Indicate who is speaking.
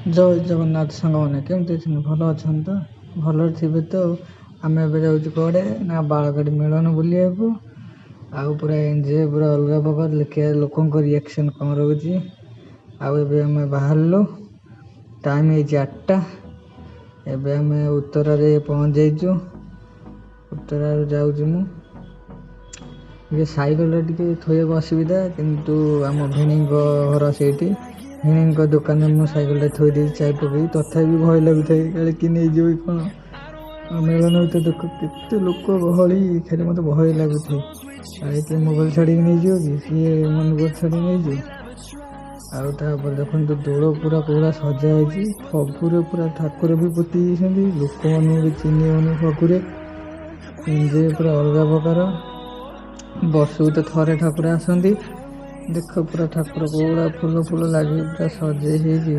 Speaker 1: ଜୟ ଜଗନ୍ନାଥ ସାଙ୍ଗମାନେ, କେମିତି ଅଛନ୍ତି? ଭଲ ଅଛନ୍ତି ତ? ଭଲରେ ଥିବେ ତ। ଆମେ ଏବେ ଯାଉଛୁ କୁଆଡ଼େ ନା ବାଳକାଟି ମେଳନ ବୁଲିବାକୁ। ଆଉ ପୁରା ଏନ୍ଜୟ, ପୁରା ଅଲଗା ପ୍ରକାର। ଦେଖିବା ଲୋକଙ୍କ ରିଆକ୍ସନ୍ କ'ଣ ରହୁଛି। ଆଉ ଏବେ ଆମେ ବାହାରିଲୁ, ଟାଇମ୍ ହେଇଛି 8ଟା। ଏବେ ଆମେ ଉତ୍ତରାରେ ପହଞ୍ଚି ଯାଇଛୁ। ଉତ୍ତରାରୁ ଯାଉଛି ମୁଁ ଟିକେ ସାଇକେଲଟା ଟିକେ ଥୋଇବାକୁ ଅସୁବିଧା, କିନ୍ତୁ ଆମ ଭିଣେଇଙ୍କ ଘର ସେଇଠି, ଭିଣେଇଙ୍କ ଦୋକାନରେ ମୁଁ ସାଇକେଲଟା ଥୋଇ ଦେଇଛି ଚାବି ପକେଇକି। ତଥାପି ଭୟ ଲାଗୁଥାଏ କାଳେ କିଏ ନେଇଯିବ କି କ'ଣ। ଆଉ ମେଳନ ଭିତରେ ଦେଖ କେତେ ଲୋକ ଗହଳି, ଖାଲି ମୋତେ ଭୟ ଲାଗୁଥାଏ କାଳେ କିଏ ମୋବାଇଲ ଛାଡ଼ିକି ନେଇଯିବ କି, କିଏ ମନିପର୍ସ ଛାଡ଼ିକି ନେଇଯିବ। ଆଉ ତାପରେ ଦେଖନ୍ତୁ ଦୋଳ ପୁରା ପୁରା ସଜା ହେଇଛି ଫଗୁରେ, ପୁରା ଠାକୁର ବି ପୋତି ହେଇଛନ୍ତି, ଲୋକମାନଙ୍କୁ ବି ଚିହ୍ନି ହେଉନି ଫଗୁରେ। ଏନ୍ଜୟ ପୁରା ଅଲଗା ପ୍ରକାର। ବର୍ଷକୁ ତ ଥରେ ଠାକୁର ଆସନ୍ତି। ଦେଖ ପୁରା ଠାକୁର ପୁରା ଫୁଲ ଫୁଲ ଲାଗି ପୁରା ସଜେଇ ହେଇଛି।